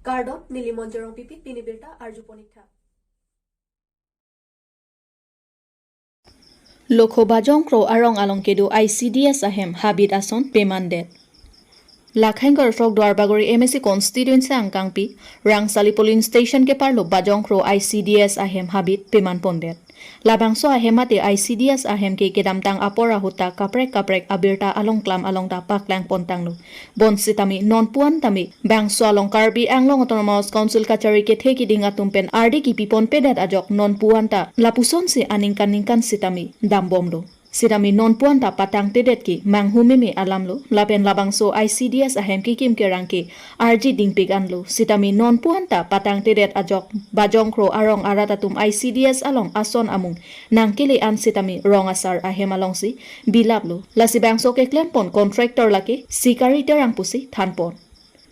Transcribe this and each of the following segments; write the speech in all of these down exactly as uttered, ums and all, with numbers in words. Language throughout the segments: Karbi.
Kardom, neli Monjorong Pipi, pini birta arju ponik tha. Lokho Bajongkro arong along kedo I C D S ahem habit ason pemandet. Lakhaing Karthrok Duarbagori M A C constituency angkangpi Rangsali polling station keparlo Bajongkro I C D S ahem habit peman pondet. Labangso ahem mate I C D S ahem ke kedamtang apor ahut ta kaprek kaprek abirta along klam along ta paklang pontanglo. Bonsitame nonpu-an tame bangso along Karbi Anglong Autonomous Council kachari kethe kiding atum pen ardi kipi ponpedet ajok nonpu-an ta lapusonsi aningkan ningkan sitame dambomlo. Sitame nonpu-an ta patangtedet ke manghu meme alamlo, lapen labangso I C D S ahem kekim kerang ke arji dingpik anlo. Sitame nonpu-an ta patangtedet ajok Bajongkro arong arat atum I C D S along ason amung nangkele an sitame rong asar ahem alongsi bilaplo. Lasi bangso keklempon contractor lake Sikari Terang pusi thanpon.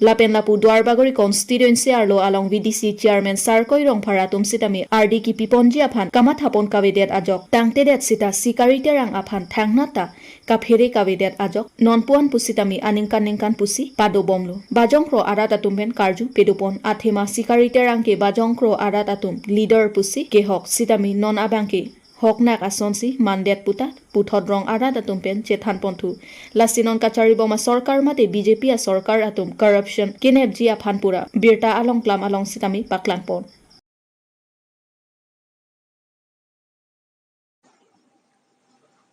Lapen lapu Duarbagori constituency arlo along V D C chairman Sarkoi Rongphar atum sitame ardi kipi ponji aphan kamathapon kavedet ajok tangtedet sita Sikari Terang aphan thangnat ta kaphere kavedet ajok nonpu-an pusitame aningkan ningkan pusi padobomlo. Bajongkro arat atum pen karju pedopon athema Sikari Terang ke Bajongkro arat atum leader pusi kehok sitame non abang ke hoknak asonsi mandet puta puthot rong arat atum pen chethanponthu. Lasi non kacharibom asorkar mate B J P asorkar atum corruption kenepji aphan pura birta along klam along sitame paklangpon.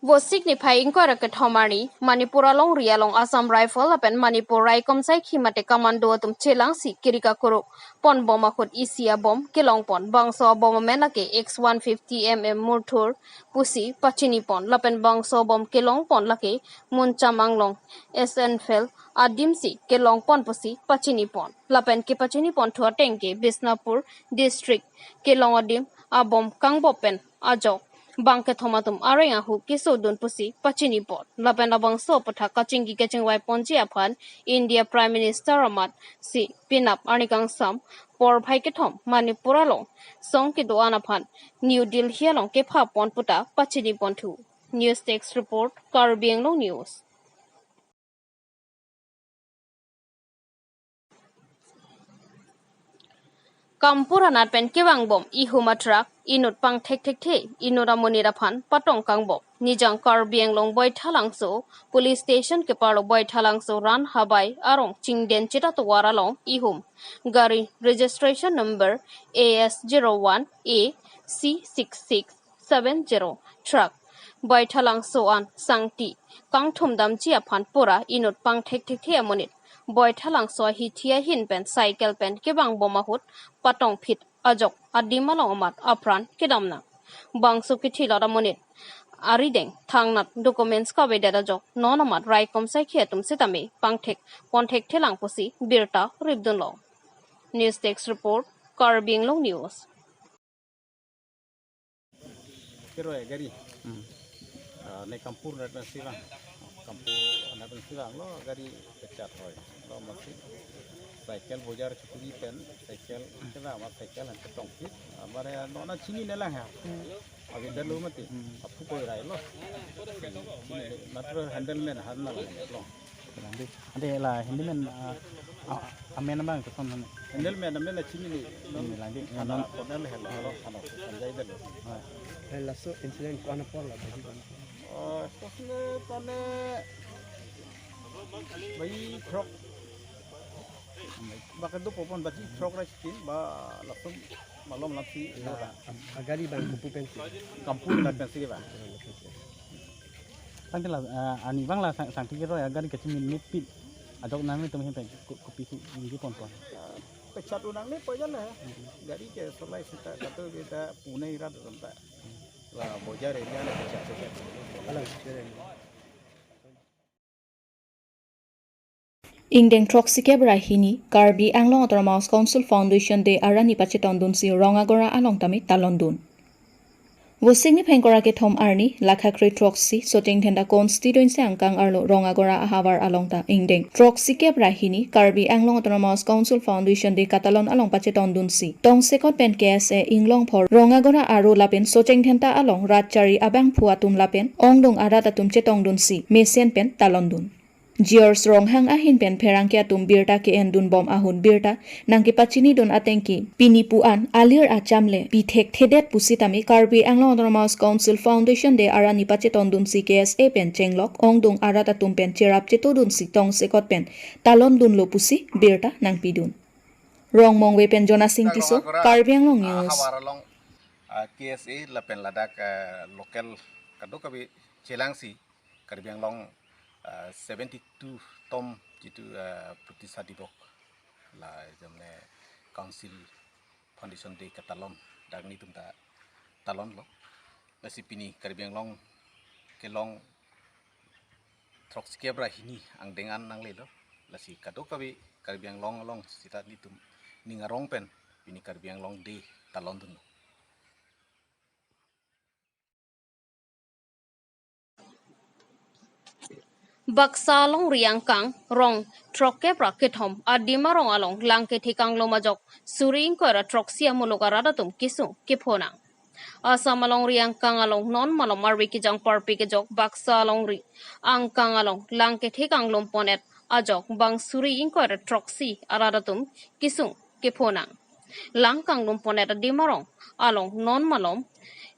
Vosik niphai ingkoi ra kethom arni Manipur alongri along Assam Rifle lapen Manipur Raikom Saikhi mate commando atum chelangsi kiri kakuruk ponbom ahut isi abom kelongpon. Bangso abom amen lake X one fifty M M Murthur pusi pachinipon. Lapen bangso abom kelongpon lake Muncham Anglong S N Fel adimsi kelongpon pusi pachinipon. Lapen kepachiniponthu ateng ke Bishnupur district kelong adim abom kangbop pen ajok bang kethom atum areng ahu kesodun pusi pachinipon. Lapen labangso aputhak kachingki kachingvai ponji aphan India Prime Minister amatsi penap arni kangsam porphai kethom Manipur along song kedo-an aphan New Delhi along kepha pon puta pachiniponthu. News Desk Report, Karbi Anglong News. Kampur anat pen kevangbom ihum atruck inut pangthekthekthe inut amonit aphan patong kangbom. Nijang Karbi Anglong Baithalangso Police Station keparlo Baithalangso Ran Habai arong chingden chita tovar along ihum gari registration number A S zero one A C six six seven zero truck Baithalangso an sangti kangthum damji aphan pura inut pangthekthekthe amonit Baithalangso ahithi ahin pen cycle pen kevangbom ahut patongphit ajok adim along amat apran kedamnang. Bangso kethilot amonit arideng thangnat documents kavedet ajok non amat Raikom Saikhi atum sitame pangthek ponthekthelang pusi birta ripdunlo. News Desk Report, Karbi Anglong News. Kero ya gari. Hmm. Ah, ne Kampur na pen sivang. Kampur na pen sivanglo gari pechat roi. Lo masi cycle bojar chukuri pen cycle kena ma cycle han chetongphit. Amare nona chininelang ha. Avedetlo mati. Hmm. Aphu koi railo. Chini, matro handle men han na lo. Landi. Ante la handyman, ah, ah, amen abang kosonlo? Handyman amen la chinine. Chinine landi. Ana non. Kodal helo, lo, ana sanjai delo. Ah. Eh, laso incident ko-an apor la, baji ko-an apor? Oh, kosne tane baji throk. Baka dopopon baji throk ra chitin ba laso malom lapsi. La, a, agari abang kopi pensi? Kampur na pensi ba. Tangte la, ah, arnivang la sang, sangti keroi agari kachimin mitpit ajok nanglitum ahin pen ko-, kopisi ningje ponpo? Ah, pechat unang ne poja la. Hmm. Gari ke solai sita kato kita Pune rat ronta. La bojar area le pechat sita. Alang, sure. Ingdeng throksikep ra hini Karbi Anglong Autonomous Council Foundation Day arani pachetongdunsi Rongagora along tame talondun. Vosik niphai ingkoi ra kethom arni, lakha kre throksi, Socheng Dhenta constituency angkang arlo Rongagora ahavar along ta ingdeng throksikep ra hini Karbi Anglong Autonomous Council Foundation Day katalon along pachetongdunsi tongsekot pen K S A Inglongpho Rongagora aro lapen Socheng Dhenta along rat chari abangphu atum lapen ongdung arat atum chetongdunsi mesen pen talondun. George Ronghang ahin pen pherangke atum birta ke-endun bom ahut birta nangkepachinidun ateng ke pini pu-an alir acham le pi thekthedet pusitame Karbi Anglong Autonomous Council Foundation Day arani pachetongdunsi K S A pen chenglok ongdung arat atum pen cherap chetodunsi tongsekot pen talondunlo pusi birta nangpidun. Rongmongve pen Jonasing Tisso, Karbi Anglong News. Havar along, ah, K S A lapen ladak, ah, local kadokave chelangsi Karbi Anglong, ah, seventy-two tom jitu, ah, Pratishtha Divas la jamne Council Foundation Day katalon dak netum ta talonlo. Lasi pini Karbi Anglong kelong throksikep ra hini angdeng an nanglelo. Lasi kadokave Karbi Anglong along sita netum ning arong pen pini Karbi Anglong Day talondunlo. Baksa alongri angkang rong throkkep ra kethom adim arong along lang kethek anglum ajok suri ingkoi ra throksi amuluk arat atum kesung kephonang. Assam alongri angkang along non malom arve kejang parpik kejok Baksa alongri angkang along lang kethek anglum pon-et ajok bang suri ingkoi ra throksi arat atum kesung kephonang. Lang kanglum pon-et adim arong along non malom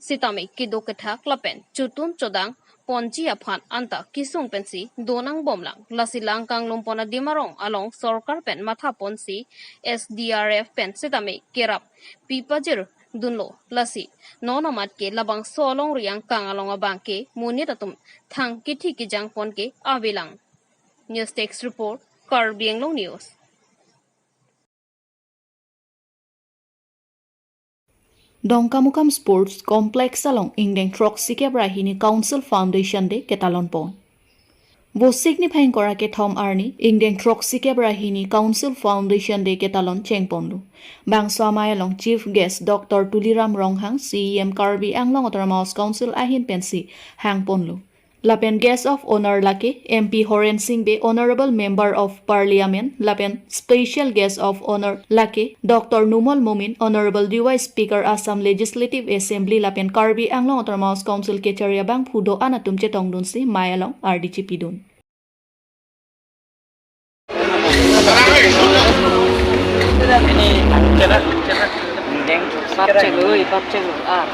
sitame kedo kethak lapen chotun chodang ponji aphan anta kesung pensi donang bomlang. Lasi lang kanglum pon adim arong along sorkar pen matha ponsi S D R F pen sitame kerap pi pajirdunlo. Lasi non amat ke labangso alongri angkang along abang ke monit atum thang kethi kejang pon ke avelang. News Desk Report, Karbi Anglong News. Dongkamukam Sports Complex along ingdeng throksikep ra hini Council Foundation Day ketalon pon. Vosik niphai ingkoi ra kethom arni ingdeng throksikep ra hini Council Foundation Day ketalon chengponlo. Bangso amei along Chief Guest Doctor Tuliram Ronghang, C E M Karbi Anglong Autonomous Council ahin pensi hangponlo. Lapen Guest of Honor lake M P Horen Sing Bey, Honorable Member of Parliament, lapen Special Guest of Honor lake Doctor Numal Momin, Honorable D Y Speaker Assam Legislative Assembly, lapen Karbi Anglong Autonomous Council kechari abangphu do-an atum chetongdunsi mei along ardi chipidun. Ini, ingdeng, papchelo, papchelo, ah.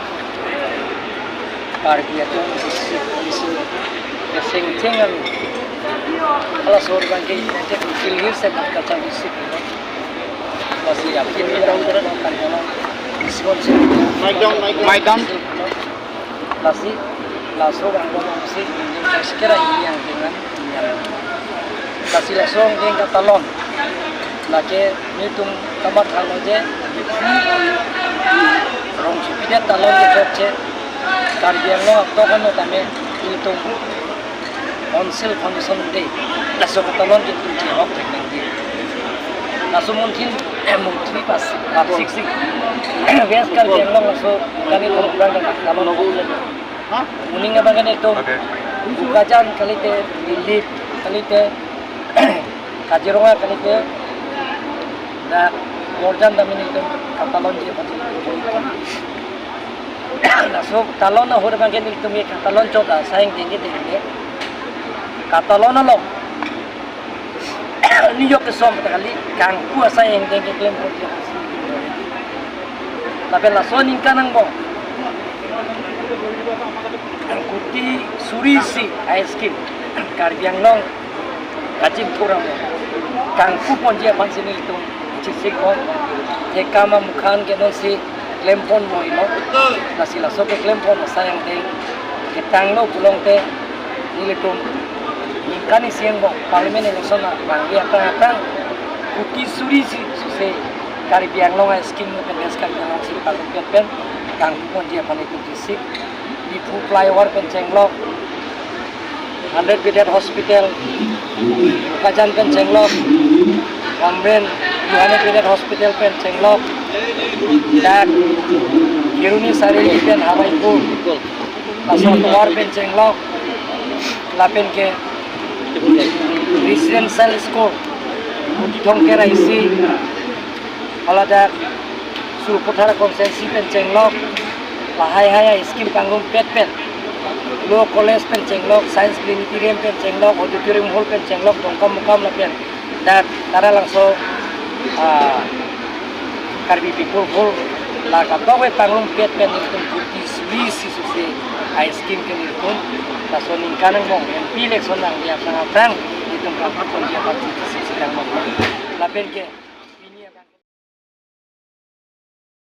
Karbi atum isi, isi, keseng chengan. Ala sor bangke, cek kilir se bangka cang isi. Masih yakin kita orang kan kalau isi konsep. Mic down, mic down. Lasi, laso bang bang si, ingdeng throksikep ra hini angdeng an. Lasi laso angdeng katalon. Lake netum kamatha lo je, rong supidet talon ke chokche. Karbi Anglong apto kan tame netum Council Foundation Day. Laso katalon ke tum chehok thek nangji. Laso mungkin, eh, mungkin pas, pas sik sik. West Karbi Anglong laso kami program katalon. Moning abang kan netum. Oke. Bokajan kalite, Dillip kalite, Kaziranga kalite, dak Borjan dam netum katalon ji pati. Laso talon ahut abang ke netum ke katalon chot asai ingdeng ke dengke. Katalon along niyok kesom ta kali kangpu asai ingdeng keklem pon. Lapen laso aningkan angbong kuti suri isi a-scheme Karbi Anglong kachingthur angbong kangpu ponji aphan si netum chesik pon. Thekam amukhan ke nonsi klem pon moi lo. Lasi laso keklem pon asai angdeng ketanglo pulote nelitum ningkan isi angbong Parliament election abang ke atang atang kuti suri isi suse Karbi Anglong a-scheme pen West Karbi Anglong si palumpet pen kangpu ponji aphan netum chesik. Diphu flyover pen chenglok, hundred bedded hospital, Bokajan pen chenglok, Hamren two hundred bedded hospital pen chenglok, dak Kheroni Charili pen Hawaipur, laso tovar pen chenglok, lapen ke residential school, Thongker isi, hala dak Sarupathar constituency pen chenglok, lahai hai a-scheme kangrumpet pen Law College pen chenglok, Science Clinic pen chenglok, Auditorium Hall pen chenglok, Dongkamukam lapen dak Taralangso, ah, Karbi People Hall la kadokave pangrumpet pen nelitum kuti suri si susi a-scheme ke nelitum laso ningkan angbong M P election nangji aphrang aphrang nelitum pangkapon dia pati si si angbong lapen ke